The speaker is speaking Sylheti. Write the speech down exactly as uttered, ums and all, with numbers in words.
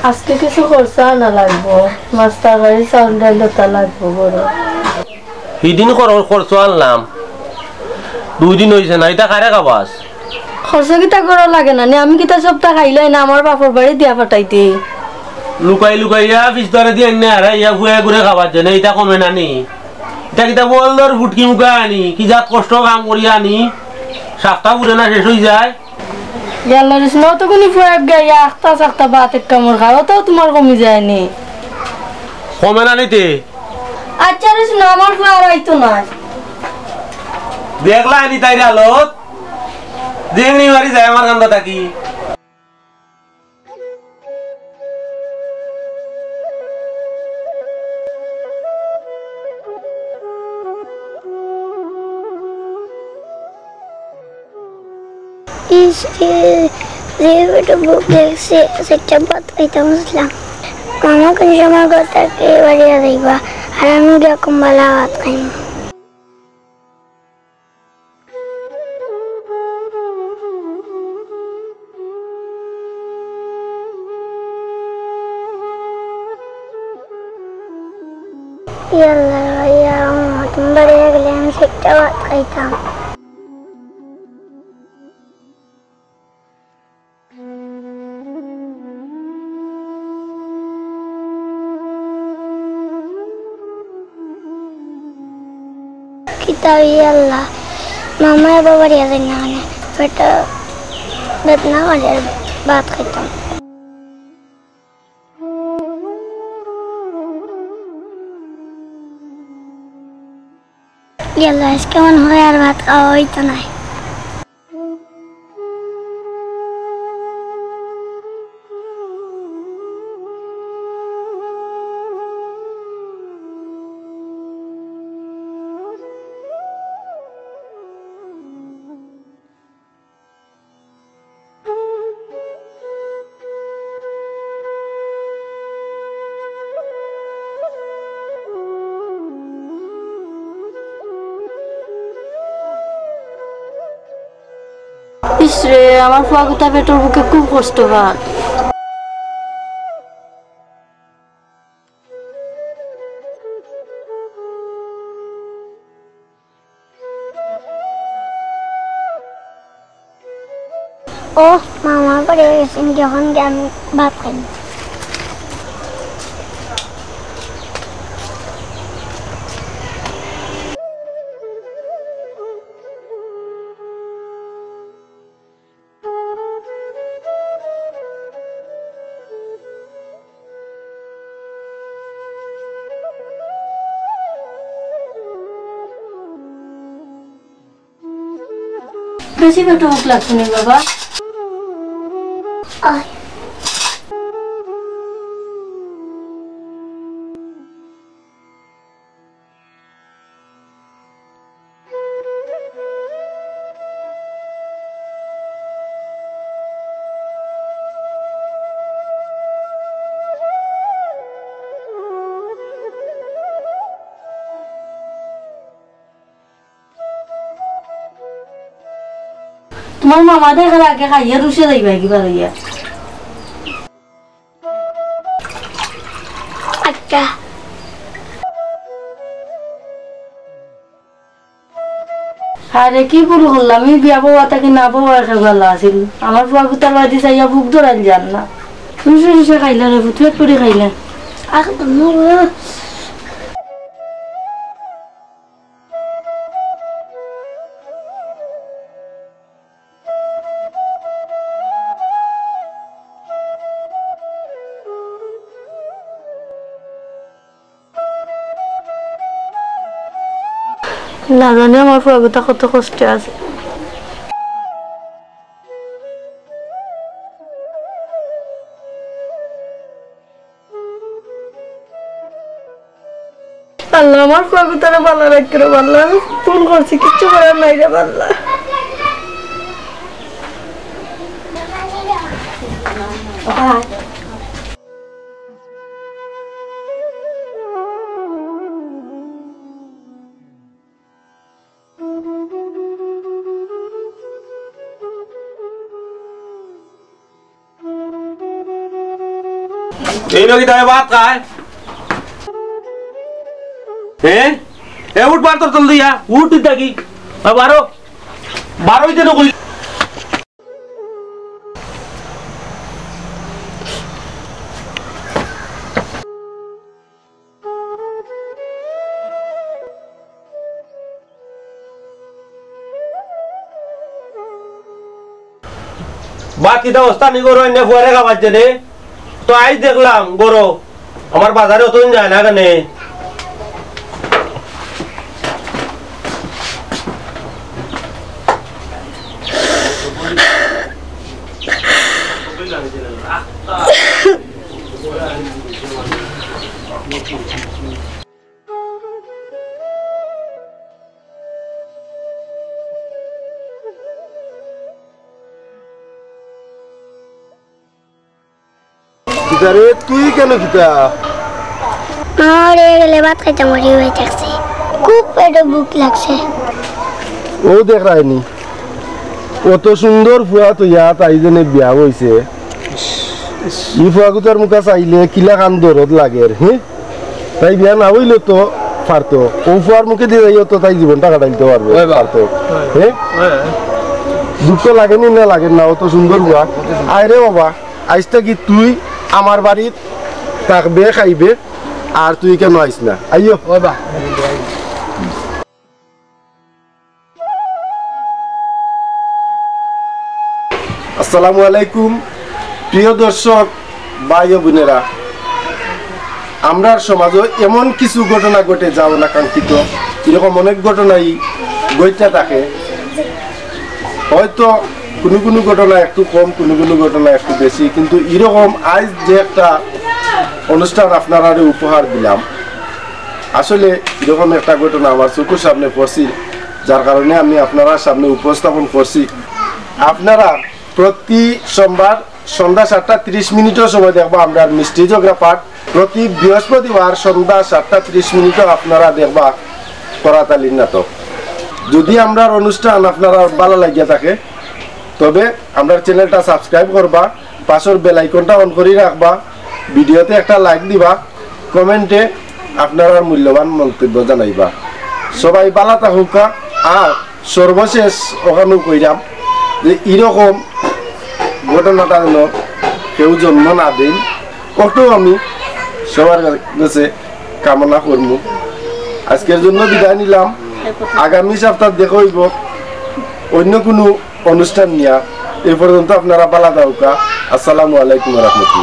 আজকে কিছু খরচা আনা লাগবো, মাছ তরকারি চাউল ডাইল ওতা লাগবো বড়। হিদিন খর-, খরচা আনলাম, দুই দিন অইছে না, ইতা কারে খাবাস? খরচা কিতা করা লাগে না নি? আমি কিতা সবতা খাইলাই না, আমার বাপর বাড়ি দিয়া পাঠাইতে। লুকাই লুকাইয়া ফিস ধরে দিয়ে আইন না, আর ইয়া ফুয়া করে খাবার জন্য, ইতা কমে না নি? ইতা কিতা বল ধর ফুটকি মুখা আনি, কি জাত কষ্ট কাম করি আনি, সাতটা পুরে না শেষ অই যায়। ইয়াল্লা রে, শুনো তো কোনি ফুয়া গাইয়া আখতা সাখতা ভাত এক কামড় খাও, তাও তোমার কমি যায়নি। কমে না নিতে? আচ্ছা রে, শুনো, আমার ফুয়া আর আইতো না। দেখলা আনি তাইর হালত? জেংড়ি মারি যায় আমার কান্দা থাকি। ইস রে, যে পেটো ভুক লাগছে, চাইরটা ভাত খাইতাম আসলাম। মামা কোন সময় ঘর থাকি বাড়িয়া যাইবা, আর আমি গিয়া কম্বলা ভাত খাইমু। ইয়াল্লা, ইয়া আম্মা, তুমি বাড়ি গেলে আমি চাইরটা ভাত খাইতাম। কিতা রে আল্লাহ, মামায় বাবার ইয়াদ না আনে, পেটো বেদনা করে আর ভাত খাইতাম। ইয়াল্লা, আজকে মনে হয় আর ভাত খাওয়া অইতো নায়। ইস রে, আমার ফুয়াগুতা পেটর ভুকে খুব কষ্ট পার। ও, মামা বাড়ি গেছেন, যখন গিয়ে আমি ভাত খাই। বেশি পেটো ভুক লাগছে নি বাবা? আয়। তোমার মামা দেখার আগে খাইয়া রুশে যাইবা কিবা লইয়া। আচ্ছা। আরে কি ভুল করলাম, আমি বিয়া বওয়া থাকি না বওয়া একে ভালা আছিল। আমার ফুয়া গুতার বাদি চাইয়া ভুক ধরাইল যার না। রুশে রুশে খাইলা রে, ভুতুয়াত পড়ি খাইলা। আহ, ধন্যবাদ। না জানি আমার ফুয়াগুতা কত কষ্টে আছে। আল্লাহ, আমার ফুয়াগুতারে ভালা রাখিও রে আল্লাহ। আমি ভুল করছি, কিচ্ছু করার নাই রে আল্লাহ। এই নকি তাই ভাত খায়? হ্যাঁ? এ উঠ, বার তোর জলদি, ইয়া। উঠ তুই দেখি। আর বারো। বারোই তো নকল। বাকি তো অবস্থা নি করো, এনে ফুয়ারে খাবার জেনে। তো আইজ দেখলাম গরো, আমার বাজারে অতদিন যায় না কেনে? কিতা রে, তুই কেনে কিতা? আমার এ গেলে ভাত খাইতাম পারি অই থাকছে। খুব পেটো ভুক লাগছে। ও দেখ রায়নি, অত সুন্দর ফুয়া তো ইয়াত আইজনে বিয়া অইছে। ই ফুয়াগুতার মুখা চাইলে কিলাখান দরদ লাগের, হে? তাই বিয়া না অইলে তো পারতো। ও ফুয়ার মুখেদি যাইও তো তাই জীবনটা কাটাইতে পারবে, ওই বা। পারতো। হে? হ্যাঁ। দুঃখ লাগেনি না লাগের না, অত সুন্দর ফুয়া। আয় রে বাবা, আইজ থাকি তুই আমার বাড়িত থাকবে, খাইবে, আর তুই কেনে আইস না? আইও। ওই বা। আসসালামু আলাইকুম, প্রিয় দর্শক, ভাই ও বোনেরা, আমরার সমাজো এমন কিছু ঘটনা ঘটে যা অনাকাঙ্ক্ষিত। এরকম অনেক ঘটনাই ঘটিয়া থাকে। হয়তো কুনু কুনু ঘটনা একটু কম, কুনু কুনু ঘটনা একটু বেশি, কিন্তু এরকম আইজ যে একটা অনুষ্ঠান আপনারারে উপহার দিলাম, আসলে এরকম একটা ঘটনা আমার চকুর সামনে পড়ছিল, যার কারণে আমি আপনারার সামনে উপস্থাপন করছি। আপনারা প্রতি সোমবার সন্ধ্যা সাতটা ত্রিশ মিনিটর সময় দেখবা আমরার মিষ্টি ঝগড়া পাঠ, প্রতি বৃহস্পতিবার সন্ধ্যা সাতটা ত্রিশ মিনিটও আপনারা দেখবা করাতালির নাটক। যদি আমরার অনুষ্ঠান আপনারার ভালা লাগিয়া থাকে, তবে আমরার চ্যানেলটা সাবস্ক্রাইব করবা, পাশর বেল আইকনটা অন করি রাখবা, ভিডিওতে একটা লাইক দিবা, কমেন্টে আপনারার মূল্যবান মন্তব্য জানাইবা। সবাই ভালা থাকুক্কা। আর সর্বশেষ অখানউ কইরাম যে এরকম ঘটনাটা যেন কেউ জন্ম না দেইন, অটাউ আমি সবার গেছে কামনা করমু। আজকের জন্য বিদায় নিলাম, আগামী সপ্তাহ দেখা অইবো অন্য কুনু অনুষ্ঠান নিয়া। এই পর্যন্ত আপনারা ভালা থাকুক্কা। আসসালামু আলাইকুম ওয়া রাহমাতুল্লাহ।